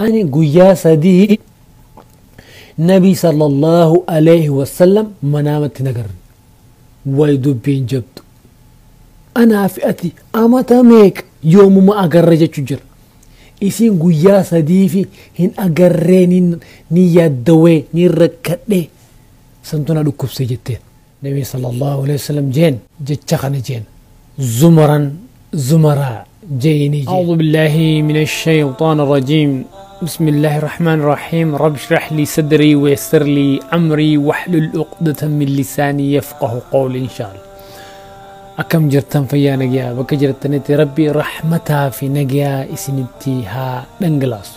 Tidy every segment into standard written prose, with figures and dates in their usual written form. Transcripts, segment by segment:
Ani guyyaa 3 Nabi sallallahu alayhi wasallam manaamatti nagarre. Way dubbiin jabdu. Anaa fi ati amata meeqa yoomuma agarre jechuu jira. Isiin guyyaa 3 fi hin agarree ni yaaddawee ni rakkadhee santu na dhukkubse jetteen. Nabi sallallahu alayhi wasallam jeen jecha kana jeen. Zumaran zumaraa jeeni jeen. أعوذ بالله من الشيطان الرجيم. بسم الله الرحمن الرحيم. رب اشرح لي صدري ويسر لي أمري واحلل عقدة من لساني يفقه قولي إن شاء الله. أكم جرتن فيا نجيا بك جرتنتي ربي رحمتها في نجيا إسنتي ها دنجلاس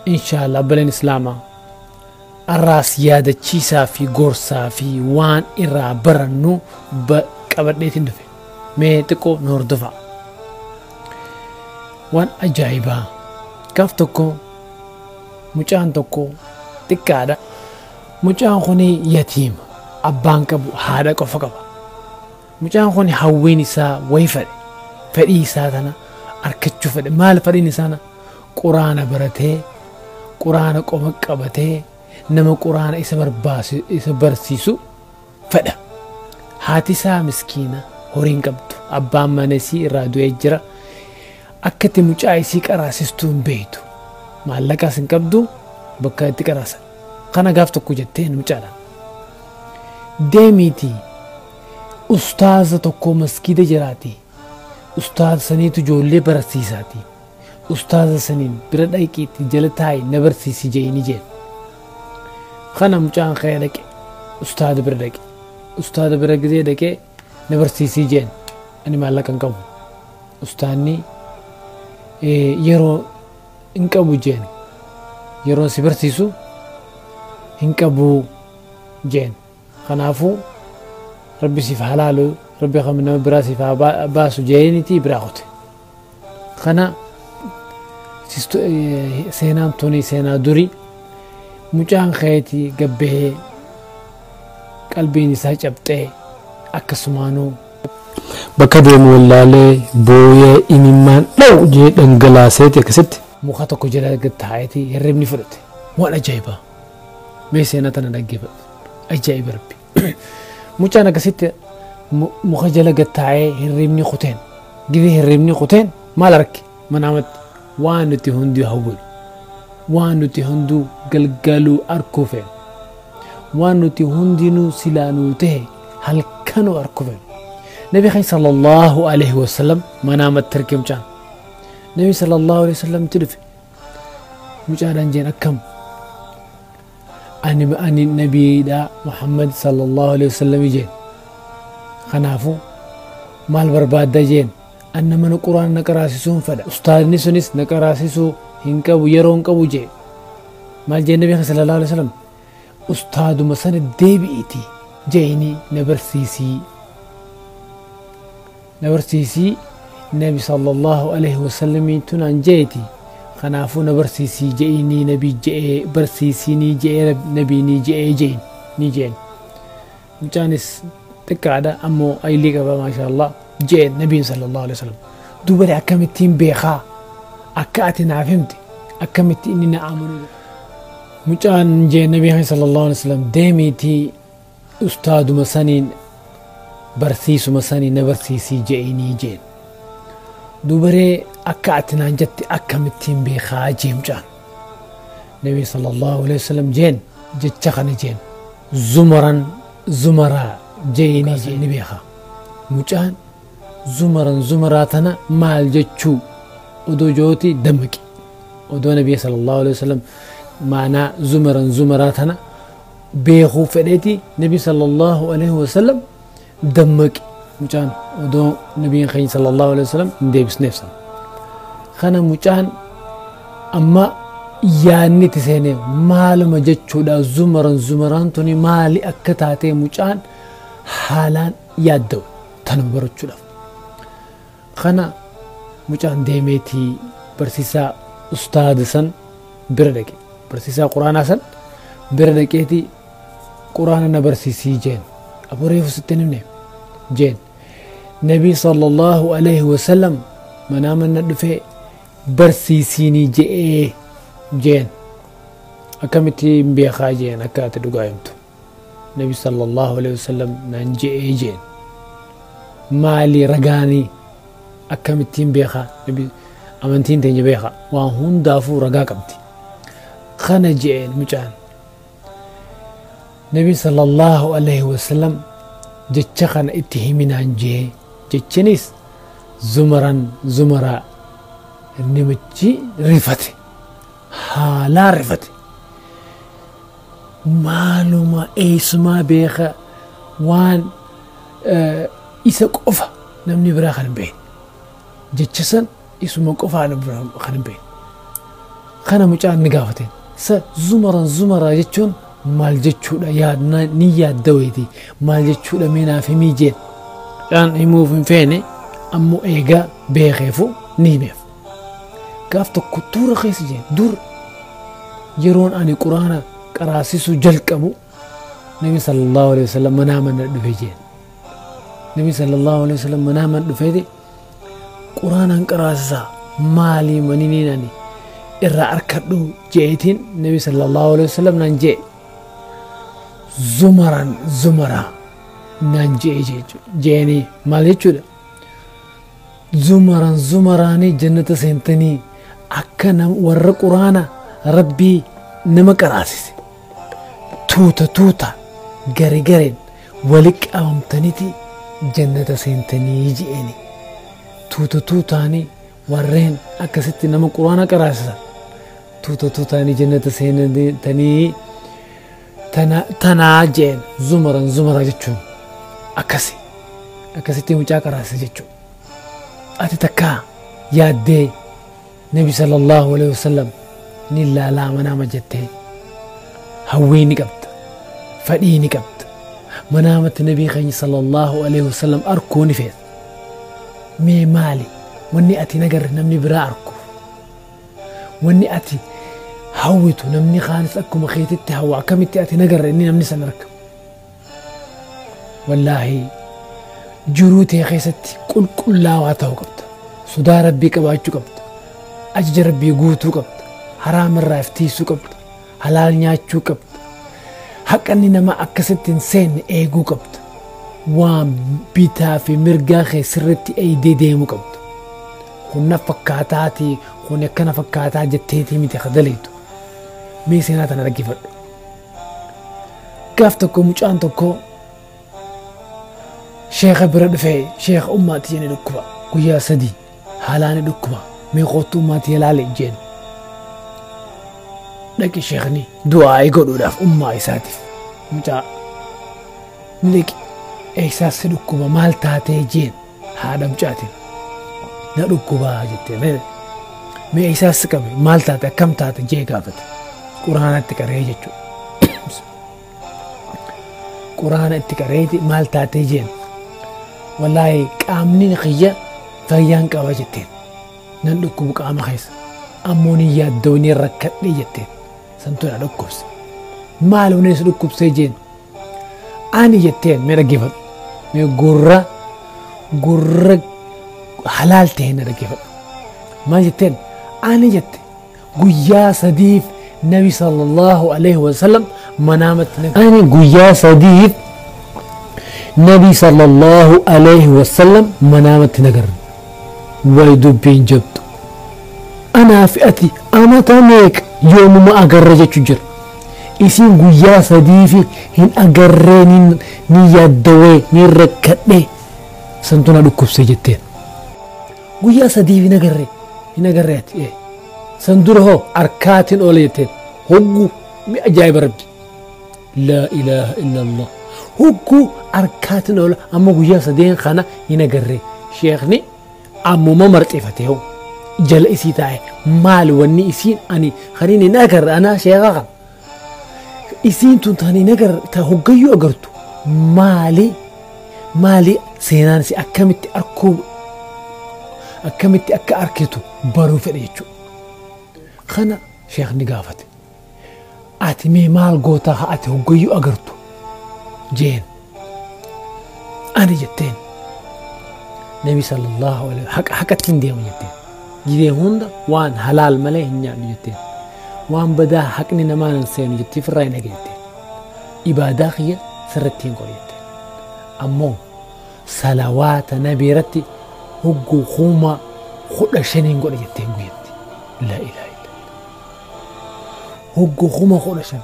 إن شاء الله. بلن إسلاما الراس يادة تشيسا في غورسا في وان إرا برنو بكبرنيت ندفع ميتكو نور دفع وان أجايبا كاف tokko mucaan tokko xiqqaadha. Mucaan kuni yatiima, abbaan qabu, haadha qofa qaba. Mucaan kun hawwiin isaa wayi fedhe, fedhii isaa tana argachuu fedhe. Maal fedhiin isaa? Quraana baratee, quraana qoma qabatee, nama quraana isa barsiisu fedha. Haati isaa miskiina, horii hin qabdu, abbaan mana isii irraa du'ee jira. Akka itti mucaa isii qaraasistuu hin beektu, maallaqas hin qabdu bakka itti qaraasan. Kana gaaf tokko jetteen mucaadhaan, deemiitii ustaaza tokko maskiida jiraati, ustaaza saniitu ijoollee barsiisaati, ustaaza saniin bira dhaqiitti jala taa'i na barsiisi jeeni jeen. Kana mucaan ka'ee dhaqe, ustaaza bira dhaqe. Ustaaza bira gizee dhaqee na barsiisii jeen. Ani maallaqa hin qabu. Ustaanni yeroo hin qabu jeen. Yeroo si barsiisu hin qabu jeen. Kanaafuu rabbi siif haa laalu, rabbi kan nama biraa siif haa baasu jeenitii biraa kute. Kana seenaan tuni seenaa durii. Mucaan keetii gabbahee qalbiin isaa cabxee akkasumaanuu bakka deemu wallaalee booyee imimmaan dhawu jee dhangalaaseeti akkasitti muka tokko jala gad taa'eeti hirribni fudhate. Waan ajaa'ibaa! Mee seenaa tana dhaggeeffadhu. Ajaa'iba rabbi. Mucaan akkasitti muka jala gad taa'ee hirribni kuteen. Gidee hirribni kuteen maal arge? Manaamatti waan nuti hunduu hawwinu, waan nuti hunduu galgaluu arkuu feenu, waan nuti hundinuu silaa nuu ta'e halkanuu arkuu feenu. Nabi keenya sallallahu alaihi wasallam manaamatti arge mucaan. Nabi sallallahu alaihi wasallam itti dhufe. Mucaadhaan jeen akkam? Ani nabiidha Muhammad sallallahu alaihi wasallam jeen. Kanaafuu maal barbaadda jeen? Anna mana quraana na qaraasisuu hin fedha. Ustaadni sunis na qaraasisuu hin qabu, yeroo hin qabu jee. Maal jeen nabi keenya sallallahu alaihi wasallam? Ustaaduma sana deebi'iiti jeeni na barsiisii. Na barsiisii nabi sallallahu alaihi wasallam tunaan jeeti. Kanaafuu na barsiisii je'inii nabi je'ee barsiisinii je'ee nabiinii je'ee jeen ni jeen. Mucaanis xiqqaadha ammoo aylii qaba maashaallah jeen nabiin sallallahu alaihi wasallam. Duuba akkamittiin beekaa akka ati naaf himte akkamitti inni na amanu. Mucaan jeen nabiin sallallahu alaihi wasallam deemiitii ustaaduma saniin barsiisuma saniin na barsiisii je'inii jeen. Dubaree akka ati naan jette akkamittiin beekaa jee mucaan. Nabi sallallahu alaihi wasallam jeen jecha kana jeen. Zumaran zumaraa jeeni jeen ni beekaa. Mucaan zumaran zumaraa tana maal jechuu odoo jooti dammaqi. Odoo nabi sallallahu alaihi wasallam maanaa zumaran zumaraa tana beekuu fedheeti nabi sallallahu alaihi wasallam dammaqi. Mucaan odoo nabiin keenya sallallahu alaihi wasallam hin deebisneef sana. Kana mucaan amma yaadni itti seenee maaluma jechuudha zumaran zumaraan tuni maali akka taatee mucaan haalaan yaadda'u tanuma barachuudhaaf. Kana mucaan deemeetii barsiisaa ustaada san bira dhaqe. Barsiisaa quraanaa san bira dhaqeetii quraana na barsiisii jeen. Aboo reefu sitti hin himne jeen. Nabi sallallahu alaihi wasallam manaaman na dhufee barsiisiinii je'ee Jeen akkamittiin beekaa jeen akka ati dhugaa himtu? Nabi sallallahu alaihi wasallam naan je'ee jeen. Maali ragaanii akkamittiin beekaa? Nabi amantiin teenya beekaa waan hundaafuu ragaa qabdi. Kana je'een mucaan. Nabi sallallahu alaihi wasallam jecha kana itti himinaan jee, jechinis zumaran zumaraa. Namichi rifate, haalaan rifate. Maaluma eessumaa beeka waan isa qofa namni biraa kan hin beekne, jecha san isuma qofaa kan hin beekne. Kana mucaan ni gaafateen, sa zumaran zumaraa jechuun maal jechuudha? Ni yaadda wayitii maal jechuudha, mee naaf himii jeen. Mucaan himuuf hin feene, ammoo eegaa beekeefu ni himeef. Gaaf tokko tuura keessa jeen, dur yeroon ani quraana qaraasisuu jalqabu Nabi sallallahu alaihi wasallam manaa mana dhufe jeen. Nabi sallallahu alaihi wasallam manaa mana dhufeeti quraanaan qaraasisaa maalii maniniin ani irraa arkadhu jeetiin Nabi sallallahu alaihi wasallam naan jee, zumaran zumaraa naan jee jeeni. Maal jechuudha? Zumaran zumaraanii jannata seentanii akka warra quraana rabbii nama qaraasise tuuta tuuta gare gareen wali qabamtaniiti jannata seentanii je'eni. Tuuta tuutaanii warreen akkasitti nama quraana qaraasisan tuuta tuutaanii jannata seentanii tanaa jeen. Zumaran zumaraa jechuun akkasi akkasitti mucaa qaraasise jechuudha. Ati takkaa yaaddee Nabi sallallahu alaihi wasallam ni laalaa manaama jettee hawwii ni qabda, fadhii ni qabda, manaamatti nabii keenya sallallahu alaihi wasallam arkuu ni feeta. Mee maali wanni ati nagarre namni biraa arkuuf? Wanni ati hawwitu namni kaanis akkuma keetitti hawwa, akkamitti ati nagarre inni namni san arga? Wallaahi jiruu tee keessatti qulqullaawaa ta'uu qabda, sodaa rabbii qabaachuu qabda, ajaja rabbii guutuu qabda, haraam irraa iftiisuu qabda, halaal nyaachuu qabda, haqanni nama akkasitti hin seenne eeguu qabda, waan bitaa fi mirgaa kee sirriitti eegdee deemuu qabda. Kun na fakkaataatii, kun akkana fakkaataa jetteetii miti kadaleetu. Mee seenaa tana dhaggeeffadhu. Gaaf tokko mucaan tokko sheeka bira dhufee, sheeka ummaatti jennee dhukkuba guyyaa 3 haalaan dhukkuba, mee kootu ummaatti ilaale jeen. Dhaqi sheekni du'aa godhuudhaaf ummaa isaatiif mucaa ni dhaqi. Eessaas si dhukkuba, maal taatee jeen haadha mucaatiin. Na dhukkubaa jettee. Mee eessaas si qabe, maal taate, akkam taate jee gaafate. Quraanatti qaree jechuudha. Quraana itti qareeti maal taatee jeen. Wallaahi qaamni kiyya fayyaan qaba jetteen, nan dhukkubu qaama keessa, ammoo ni yaaddoo ni rakkadhe jetteen, santu na dhukkubse. Maal wanni si dhukkubsee jeen. Ani jetteen, mee dhaggeeffadhu, mee gurra gurra halaal ta'e na dhaggeeffadhu. Maal jetteen? Ani jette guyyaa 3f Nabi sallallahu alaihi wasallam manaamatti, ani guyyaa 3f Nabi sallallahu alaihi wasallam manaamatti nagarre. Way dubbiin jabdu. Anaa fi ati amata meeqa yoomuma agarra jechuu jira. Isiin guyyaa 3fi hin agarree, ni yaaddawee, ni rakkadhee, santu na dhukkubse jetteen. Guyyaa 3f hin agarree, hin agarree ati san dura hoo arkaatiin oola jetteen. Hoggu mi ajaa'iba rabbi, laa ilaaha illa allah, hogguu arkaatiin oola, amma guyyaa 3n kana hin agarree. Sheekni ammuma marxifatee hoo jala isii taa'e, maal wanni isiin ani kaniin hin agarre, anaa sheeka kan isiin tun tani hin agarre ta hoggayyuu agartu maali? Maali seenaan si akkamitti arkuu, akkamitti akka arkitu baruu fedhe jechuudha. Kana sheekni gaafate. Ati mee maal gootaa haa ati hoggayyuu agartu jeen. Ani jetteen Nabi sallallahu alaihi haqa haqatti hin deemu jetteen. Gidee hunda waan halaal malee hin nyaadhu jetteen. Waan badaa haqni namaa nan seenu jettee ofirraa hin eege jetteen. Ibaadaa kiyya sirriitti hin godhe jetteen. Ammoo salawaata nabii irratti hogguu 15,000 godhe jetteen guyyatti. Laa ilaaha illallah. Hogguu 15,000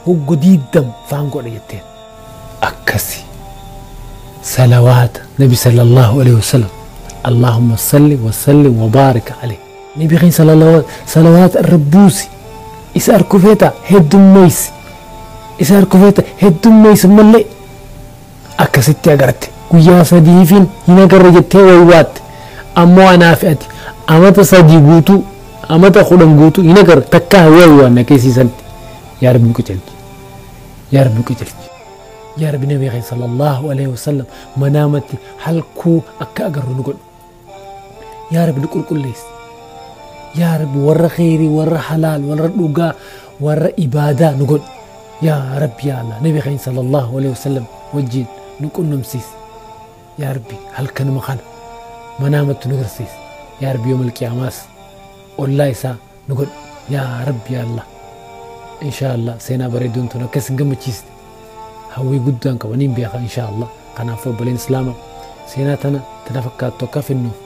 hogguu 20 faan godhe jetteen. Akkasi salawaata nabi sallallahu alaihi wasallam. Allahumma salli wa sallim wa barik alayhi. Nabi keenya sallallahu salawaata irra buusi. Isa arkuu feeta heddummeessi. Isa arkuu feeta heddummeessi malee akkasitti agarte. Guyyaa sadiifin hin agarre jettee waywaatte. Ammoo anaa fi ati amata 3 guutuu amata 10 guutuu hin agarre takkaa waywaanna keessiisanti. Yaa Rabbi nu qajeelchi. Yaa Rabbi nu qajeelchi. Yaa Rabbi nabi keenya sallallahu alaihi wasallam manaamatti halkuu akka agarru nu godhu. Yaa Rabbi nu qulqulleessi. Yaa Rabbi warra kheyrii, warra halaal, warra dhugaa, warra ibaadaa nu godhu. Yaa Rabbi yaa Allah nabi keenya sallallahu alaihi wasallam wajjin nu qunnamsiisi. Yaa Rabbi halkanuma kana manaamatti nu agarsiisi. Yaa Rabbi yooma alqiyaamaas ollaa isaa nu godhu. Yaa Rabbi yaa Allah. Insha Allah seenaa bareeduun tun akkas hin gammachiiste. Hawwii guddaan qaba niin beeka insha Allah. Kanaafuu obboleen Islaamaa seenaa tana tana fakkaattu akka finnuuf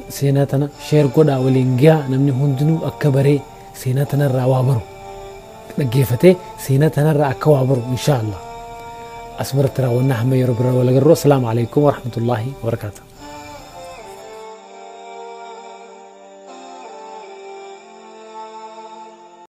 seenaa tana sheer godhaa waliin gahaa namni hundinuu akka baree seenaa tanarraa waa baru dhaggeeffatee seenaa tanarraa akka waa baru insha Allah. Asumarratti raawwannaa hamma yeroo biraa wal agarru. Assalaamu alaikum warahmatullaahi wabarakaatuh.